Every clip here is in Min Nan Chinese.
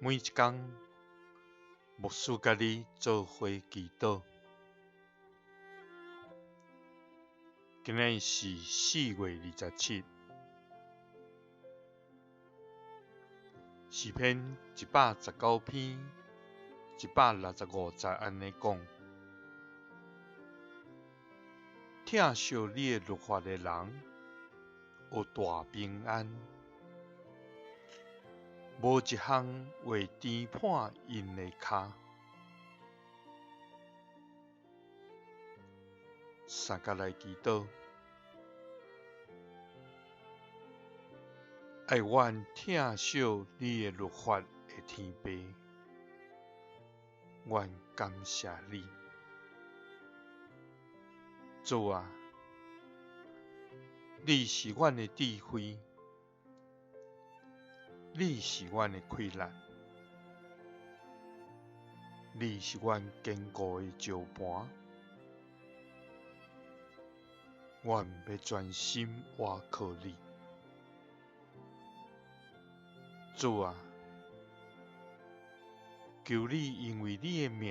每一工，牧師佮你做伙祈禱。今仔日是4月27，詩篇119篇165節按呢講：疼惜你的律法的人，有大平安。無一項會顛絆𪜶的跤。三佮來祈禱，愛阮疼惜你的律法的天父，阮感謝你，主啊，你是阮的智慧。你是阮的氣力，你是阮堅固的石磐，阮欲專心倚靠你。主啊，求你因為你的名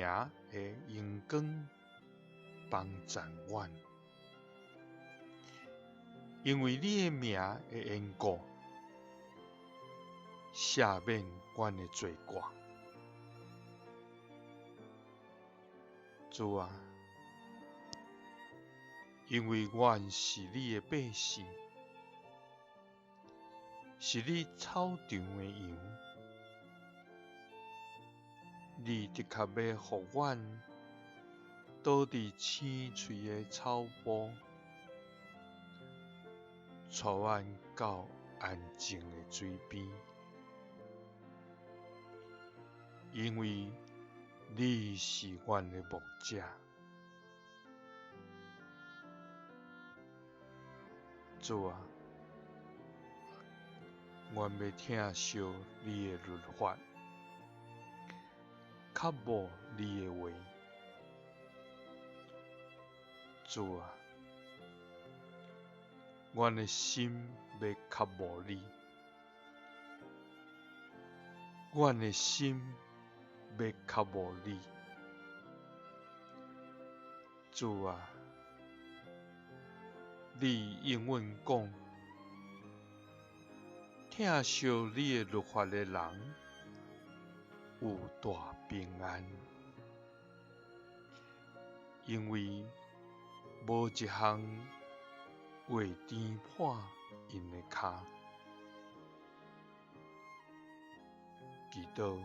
的榮光幫贊阮，因為你的名的緣故，赦免阮的罪過。主啊，因為阮是你的百姓，是你草場的羊，你的確欲予阮倒佇青翠的草埔，帶阮到安靜的水邊。因為你是阮的牧者，主啊，阮欲疼惜你的律法，渴慕你的話。主啊，阮的心欲渴慕你，阮的心欲渴慕你，主啊，你應允講，疼惜你的律法的人有大平安，因為無一項會顛絆𪜶的跤。祈禱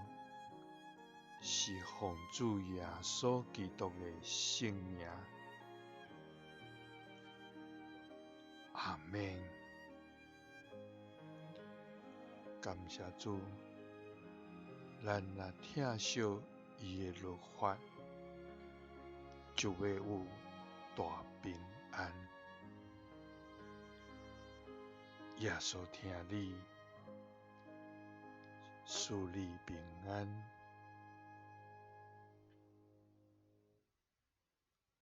是奉主耶穌基督的聖名，阿們。感謝主，咱若疼惜伊的律法，就會有大平安。耶穌疼你，賜你平安。